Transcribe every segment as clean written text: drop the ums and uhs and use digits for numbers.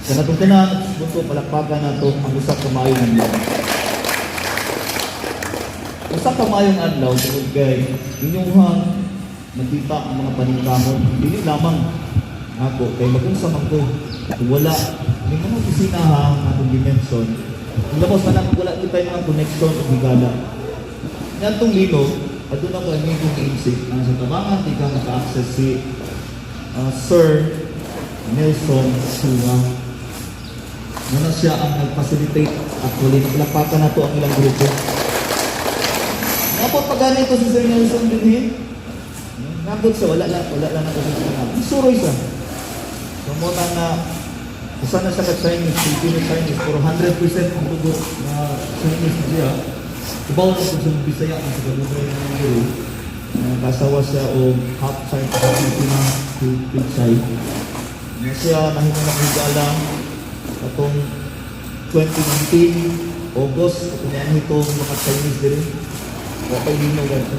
Sa natong tanan, bunto palakpakan nato ang usa ka maayong adlaw. Usa ka maayong adlaw tungod kay inyuhang nakita ang mga paningkamot, dili lamang ako, kay magunsa man ko kung wala ning mga opisina ha nga atong gi-mention. Kung labos na lang, wala kita yung mga connection o higala. Ngadtong linog, aduna ko amigong giinsik ang sa tabangan tika maka-access, si Sir Nelson Chua. Muna siya ang nag-facilitate actually. Palakpakan nato ang ilang grupo. Nabot pa ganito si Sir Nelson din eh. Nabot siya, wala lang ako sa mga. Suroy siya. So mo na nga, usa na siya ka Chinese, Filipino Chinese, pero 100% ang dugo na Chinese na siya. Ibaw na kung sa Bisaya ang sa Galugay ng guro. Kasawa siya o half Chinese, half Filipino, Pichay. Na siya nahimo na higala atong 2019 August, kung yan itong mga Chinese diri. Wa pa'y linog ganito.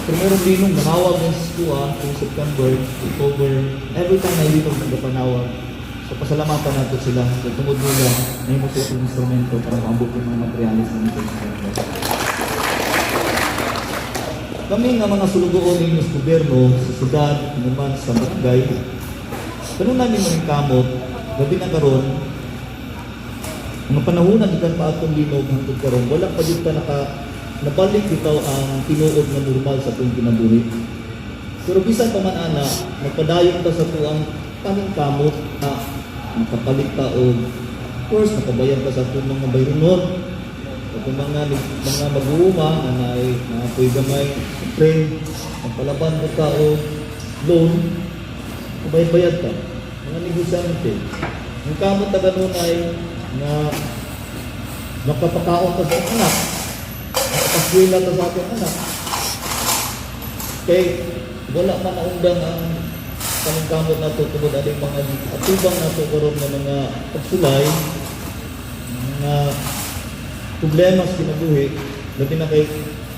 Primero linog, nanawag ng kuha kung September, October, every time na linog, nagapanawag. So pasalamatan nato sila. Kay tungod nila, nahimo sila itong instrumento para maabot yung mga materialis na nito sa kanila. Kami nga mga sulugoon ninyo sa gobyerno, sa syudad, naman sa barangay, kanunay namin maningkamot, gabi na karon, mga panahon na gikan pa atong linog hangtod karon, wala pa jud ta nabalik bitaw ang tinuod nga normal sa atong kinabuhi. Pero bisan pa man ana, nagpadayon ta sa tuang paningkamot na makapalit ta og, of course, nakabayad ta sa atong mga bayronon, atong mga mag-uuma na naay naapoy gamay, siyempre, magpalaban mo ta og loan, kabayad-bayad ka. Mga negosyante. Ang kamot ta ganunay nga makapakaon ta sa anak, makapaskwela ta sa atong anak. Kay wala man naundang ang paningkamot nato tungod aning mga atubang nato karon nga mga pagsulay, mga problema sa kinabuhi, labi na kay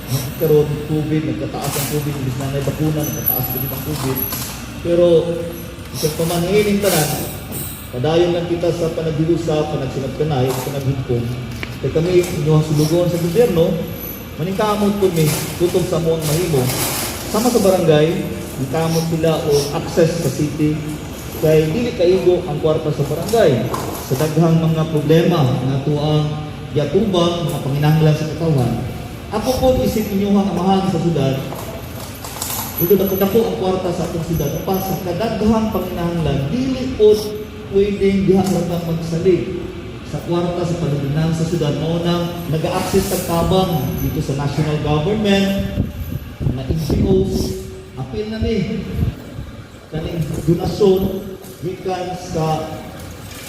hangtod karon COVID, nagkataas ang COVID, imbis na may bakuna, nagkataas din ang COVID. Pero bisan pa man hiling tanan, padayon lang kita sa panaghiusa, panagsinabtanay, panaghigpong. Kay kami, inyong sulugoon sa gobyerno, maningkamot po mi, kutob sa among mahimo. Sama sa barangay, ningkamot sila o access sa city. Kay dili kaigo ang kwarta sa barangay. Sa daghang mga problema nga tuang giatubang, mga panginahanglan sa katawhan. Ako po isip inyong amahan sa syudad, ito dako-dako ang kwarta sa atong syudad pa sa kadaghang panginahanglan, dili po pwedeng diha ra ka magsalig sa kwarta sa panulunan sa syudad. Mao nang nag-access sa tabang dito sa national government, mga NGOs, apil na ni kaning donasyon gikan sa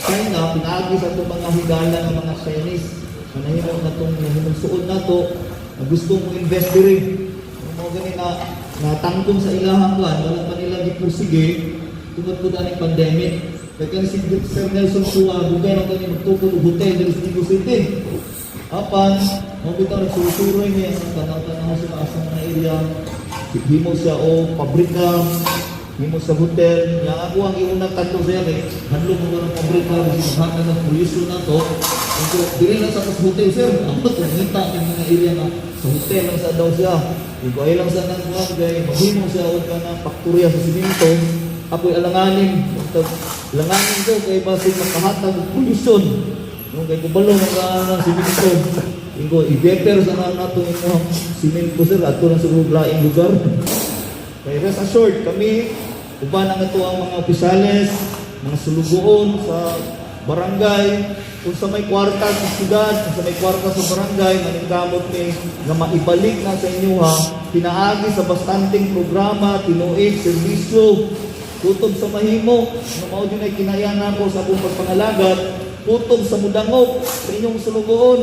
China, pinaagi sa atong mga higala ng mga Chinese na nahimo na itong nahimong suod nato na gusto mo invest diri. Mo gani na natangkong sa ilahang kuan, wala pa nila gipursige tungod po aning pandemic. Kay kani si Sir Nelson Chua, dugay na kani magtukod og hotel diri sa Digos City. Apan, mo bitaw nagsusuroy niya ang tanaw-tanaw sila sa mga area. Himo siya o pabrika, himo sa hotel. Nya ako ang iunang tanong siya kay hadlok mo ng pabrika kasi maghatag ng pollution na to. Ito, dili lang sa hotel, sir. Ako tumita ng mga area na sa hotel lang sa daw siya. Kung ay lang sa nang kuwan kay maghimo siya og kanang paktorya sa simento. Ako'y alanganin. Alanganin ko kay basig makahatag og pollution. No, kay kubalo mga ng simento. Ingo, i-better sa na nato imong simento, sir, adto lang sa laing lugar. Kay rest assured kami uban ang ato ang mga opisyales, mga sulugoon sa barangay, kung sa may kwarta sa syudad, kung sa may kwarta sa barangay, maningkamot ni nga maibalik na sa inyo ha, pinaagi sa bastanteng programa, tinuig, serbisyo, kutob sa mahimo, nga mao din ay kinaya nako sa akong pagpangalagad, kutob sa mudangop sa inyong sulugoon.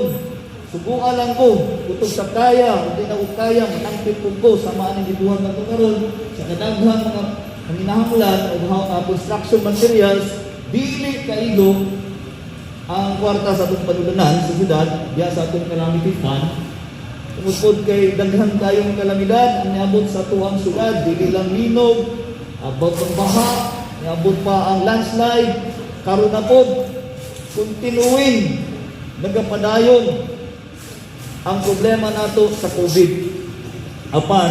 Subukan lang ko, kutob sa kaya, hindi na ko kaya, matangkit po ko sa mga gibuhat nato karon sa kadaghang mga panginahanglan o construction materials, dili kaigo ang kwarta sa atong panulanan sa syudad, diya sa atong calamity fund. Tungod pod kay daghan kayong kalamidad ang niabot sa tuang syudad, dili lang linog, abot ang baha, niabot pa ang landslide. Karon na pod, continuing, nagapadayon ang problema nato sa COVID. Apan,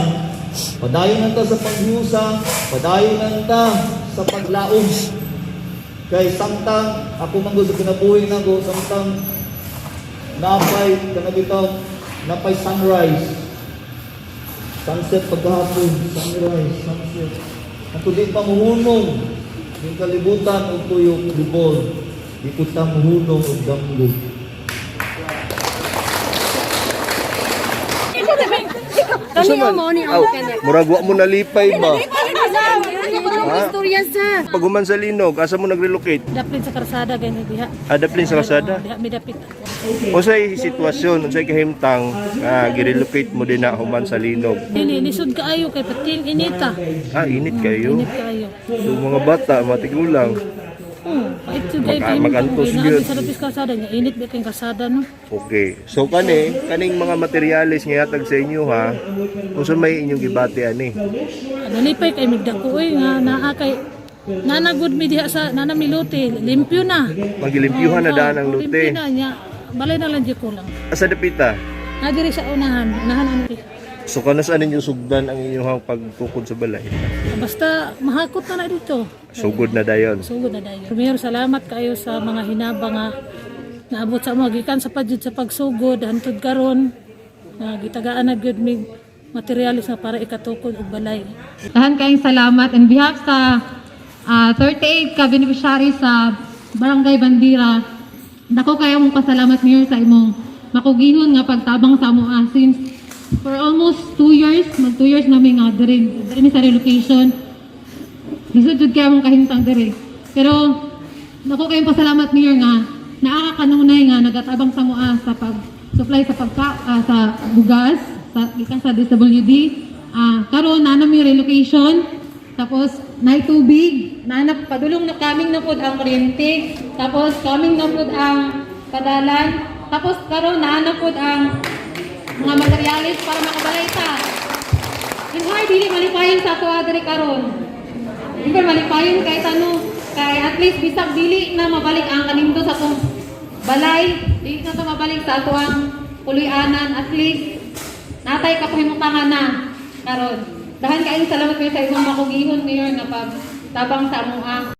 padayon na ta sa paghiusa, padayon na ta sa paglaom. Kay samtang ako man gud sa kinabuhi nako, samtang napay kanabitaw, napay sunrise, sunset pagkahapon, sunrise, sunset. Ato di pa muhunong yung kalibutan og tuyok libol, di ko ta muhunong og damgo. Kani o mo ni ang kani. Murag wa mo nalipay ba? Ang istorya sa. Pag human sa linog, asa mo nag-relocate? Daplin sa karsada gani diha. Ah, daplin sa kalsada? Oo, diha mi dapit. Unsay sitwasyon, unsay kahimtang nga gi-relocate mo din na human sa linog? Dili lisod kaayo kay pating inita. Ah, init kayo. Init kaayo. So mga bata, mga tigulang. Oh, pait jud kay Makantos gyud. Sa dapit kalsada nya init ba kay kalsada, no. Okay. So kani, kaning mga materyales nga yatag sa inyo ha, unsa may inyong gibati ani? Nalipay kay migdako oy nga naa kay nanagud mi diha sa nana mi lote, limpyo na. Magilimpyuhan na Oo, daan ang limpyo lote. na nya. Balay na lang jud kulang. Asa dapita? Na diri sa unahan, unahan ano. So kanas ani ninyo sugdan ang inyong pagtukod sa balay? Basta mahakot na na dito. Sugod na dayon. Sugod na dayon. Mayor, salamat kayo sa mga hinabang nga naabot sa mga gikan sa padyud sa pagsugod hantod karon nga gitagaan na gyud mig materialis na para ikatukod og balay. Dahan kayong salamat in behalf sa 38 ka beneficiary sa Barangay Bandira. Dako kayo mong pasalamat, Mayor, sa imong makugihon nga pagtabang sa amoa since for almost 2 years, mag 2 years namin nga diri diri mi sa relocation. Lisod jud kaya mong kahimtang diri. Pero dako kayong pasalamat, Mayor, nga naa ka kanunay nga nagatabang sa amoa sa pag supply sa pagka sa bugas sa gikan sa DSWD. Karon naa na mi relocation, tapos nay tubig, naa na padulong na kaming na pud ang kuryente, tapos kaming na pud ang padalan, tapos karon naa na pud ang mga materyales para makabalay ta. In hard, dili malipayon sa ato diri karon. Hindi malipayon kay tano kay at least bisag dili na mabalik ang kanindo sa atong balay, dili na to mabalik sa ato ang puloy-anan, at least natay kapahimutangan na karon. Dahan kaayong salamat kayo sa imong makugihon, Mayor, nga pag tabang sa amoa.